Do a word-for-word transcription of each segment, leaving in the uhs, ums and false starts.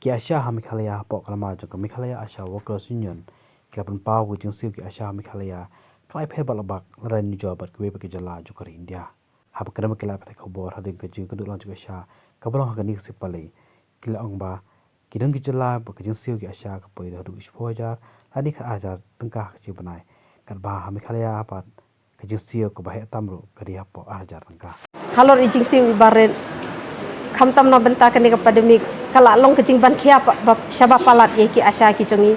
Ki ASHA ha Meghalaya hapoh ka lama jong ka Meghalaya ASHA Workers Union ki la pynpaw ka jingsiew ki ASHA ha Meghalaya ka la ïapher bad la bak lada nujor bad kiwei pat ki jylla jong ka ri India. Haba kren bad ki lad pathai khubor hadien ka jingïakynduh lang jong ki ASHA kaba long ha kane ka sngi Palei, ki la ong ba ki don ki jylla ba ka jingsiew ki ASHA ka poi haduh shiphew hajar lane khatar hajar tyngka ha ka jingpynïaid, katba ha Meghalaya pat ka jingsiew kaba heh tam ruh ka dei hapoh ar hajar tyngka. Halor i jingsiew i barit, khamtam na bynta kane ka pandemic, ka la long ka jingban khia ba, ba, shaba palat ïa ki ASHA ki jong ngi.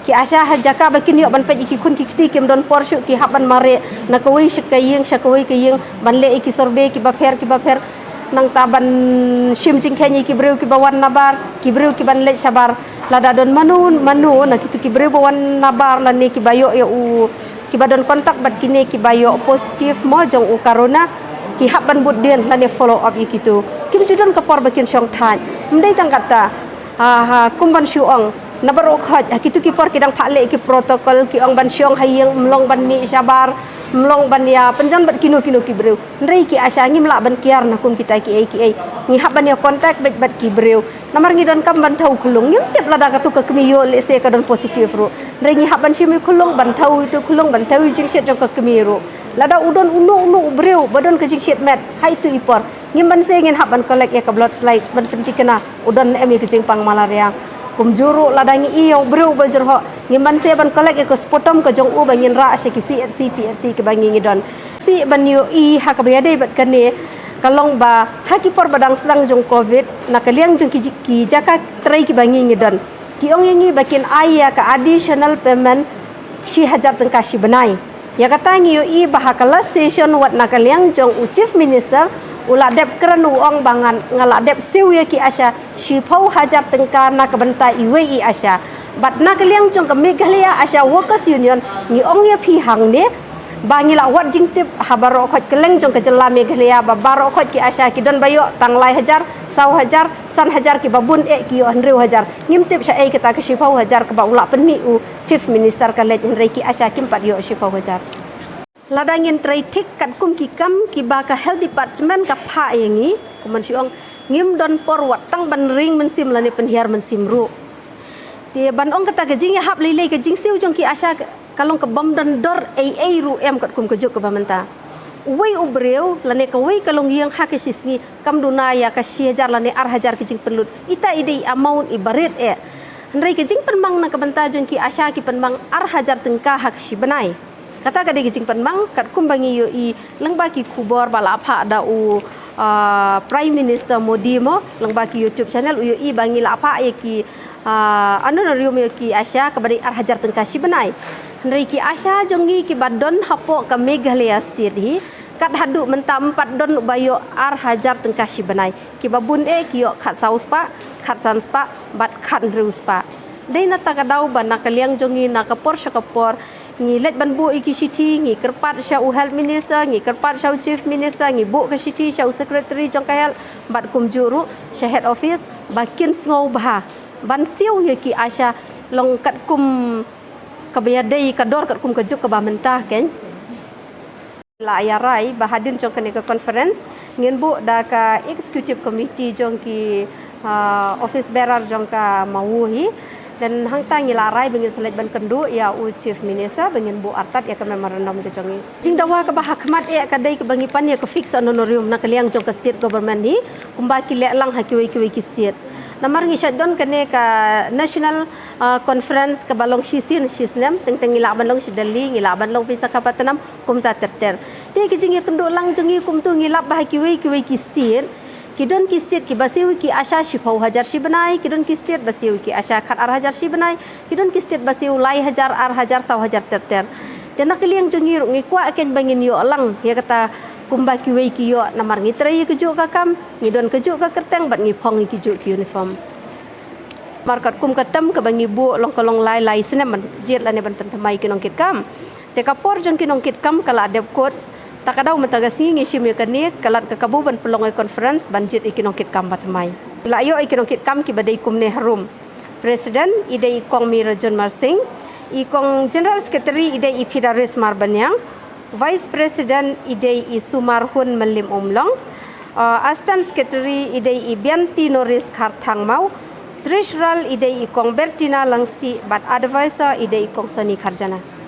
Ki ASHA ha jaka ba kin ïoh ban peit ïa ki khun ki kti kim don por shuh, ki hap ban mareh na kawei sha ka ïing sha kawei ka ïing ban leh ïa ki survey kiba pher kiba pher. Nangta ban shim jingkheiñ ïa ki briew kiba wan nabar, ki briew kiban leit shabar. Lada don mano mano na kitu ki briew ba wan nabar lane kiba ïoh ïa u, kiba don kontak bad kine kiba ïoh positive mo jong u corona, ki hap ban bud dien lane follow up ïa kitu. Kim ju don ka por ba kin shong thait. Ym dei tang kata, ha, ha, kum ban shu ong, na baroh khoit ha kitu ki por ki dang phah leh ki protocol, ki ong ban shong ha ïing, ym long ban mih shabar, ym long ban ïa pynjan bad kino kino ki briew. Hynrei ki ASHA ngim lah ban kiar na kum kita kiei kiei. Ngi hap ban ïa contact beit bad ki briew. Namar ngi donkam ban thew khunlung, ngim tip lada katu ka kmie ïoh lehse ka don positive ruh. Hynrei ngi hap ban shim ïa khunlung ban thew ïa tu khunlung ban thew ïa jingshit jong ka kmie ruh. Lada u don uno uno u briew ba don ka jingshit met ha itu i por, ngim banse ngin hap ban collect ïa ka blood slide ban pynthikna u don ne em ïa ka jingpang malaria. Kumjuh ruh lada ngi ïoh u briew ba jyrhoh, ngim banse ban collect ïa ka sputum ka jong u ba ngin rah sha ki CHC, PHC kiba ngi ngi don. Shu ban ïohi ha kaba ïadei bad kane, ka long ba ha ki por ba dang sdang jong covid, na ka liang jong ki, ki jaka trei kiba ngi ngi don, ki ong ïa ngi ba kin ai ïa ka additional payment shi hajar tyngka shi bnai. Ïa kata ngi ïohi ba ha ka last session wat na ka liang jong u Chief Minister u la dep kren u ong ba ngan, nga la dep siew ïa ki ASHA shiphew hajar tyngka na ka bynta iwei i ASHA. Bad na ka liang jong ka Meghalaya ASHA Workers Union ngi ong ïa phi hangne ba ngi la wad jingtip ha baroh khoit kylleng jong ka jylla Meghalaya ba baroh khoit ki ASHA ki don ba ïoh tang lai hajar, saw hajar, san hajar, kiba bun eh ki ïoh hynriew hajar. Ngim tip shaei kata ka shiphew hajar kaba u la pynmih u Chief Minister ka leit, hynrei ki ASHA kim pat ïoh shiphew hajar. Lada ngin trei thik katkum ki kam kiba ka Health Department ka phah ïa ngi, kum ban shu ong, ngim don por wat tang ban ring mynsiem lane pynhiar mynsiem ruh. Te ban ong kata ka jingïahap lei lei ka jingsiew jong ki ASHA ka, ka long ka bym don dor ei ei ruh em katkum ka juk kaba mynta. Uwei u briew lane kawei ka longïing ha ka shi sngi kam duna ïa ka shi hajar lane ar hajar ka jingpynlut. Ita i dei amount iba rit eh. Hynrei ka jingpynmang na ka bynta jong ki ASHA ki pynmang ar hajar tyngka ha ka shi bnai. Kata ka dei ka jingpynmang katkum ba ngi ïohi lyngba ki khubor ba la phah da u, ah, Prime Minister Modi mo, lyngba ki YouTube channel u ïohi ba ngi la phah ïa ki, ah, honorarium ïa ki ASHA kaba dei ar hajar tyngka shi bnai. Hynrei ki ASHA jong ngi kiba don hapoh ka Meghalaya State hi, kat haduh mynta ym pat don uba ïoh ar hajar tyngka shi bnai. Kiba bun eh ki ïoh khatsaw spah, khatsan spah bad khathynriew spah. Dei na kata ka daw ba na ka liang jong ngi na ka por sha ka por ngi leit ban buh ïa ki shithi, ngi kyrpad sha u Health Minister, ngi kyrpad sha u Chief Minister, ngi buh ka shithi sha u Secretary jong ka Health bad kumjuh ruh sha head office ba kin sngewbha ban siew ïa ki ASHA long katkum kaba ïadei ka dor katkum ka juk kaba mynta, keiñ. La ïa rai ba hadien jong kane ka conference ngin buh da ka executive committee jong ki, ah, office bearer jong ka MAWU hi. Dan hangta ngi la rai ba ngin sa leit ban kynduh ïa u Chief Minister ba ngin buh artat ïa ka memorandum ka jong ngi. Jingdawa kaba ha khmat eh ka dei kaba ngi pan ïa ka fixed honorarium na ka liang jong ka state government hi, kumba ki leh lang ha kiwei kiwei ki state. Namar ngi shait don kane ka national, ah, conference kaba long shisien shisnem, teng teng ngi lah ban long sha Delhi, ngi lah ban long Visakhapatnam, kumta ter ter. Te ka jingïakynduh lang jong ngi kumtu ngi lap ba ha kiwei kiwei ki state, ki don ki state kiba siew ki ASHA shiphew hajar shi bnai, ki don ki state ba siew ki ASHA khatar hajar shi bnai, ki don ki state ba siew lai hajar, ar hajar, saw hajar ter ter. Te na ka liang jong ngi ruh ngi kwah keiñ ba ngin ïoh lang ïa kata kumba kiwei ki ïoh, namar ngi trei ïa kajuh ka kam, ngi don kajuh ka kyrteng bad ngi phong ïa kajuh ki uniform. Namar katkum ka term kaba ngi buh long ka long lai lai snem ban jied lane ban pynthymmai ki nongkitkam. Te ka por jong ki nongkitkam ka la dep kut. Ta ka daw mynta ka sngi ngi shim ïa kane ka lad ka kabu ban pynlong ïa conference ban jied ïa ki nongkitkam ba thymmai. La ïoh ïa ki nongkitkam kiba dei kumne harum. President i dei i Kong Meirajun Marsing, i Kong General Secretary i dei i Phidaris Marbaniang, Vice President i dei i Sumarhun Mylliemumlong, uh, Assistant Secretary i dei i Bianti Norris Kharthangmau, Treasurer i dei i Kong Bertina Langstieh bad Advisor i dei i Kong Sani Kharjana.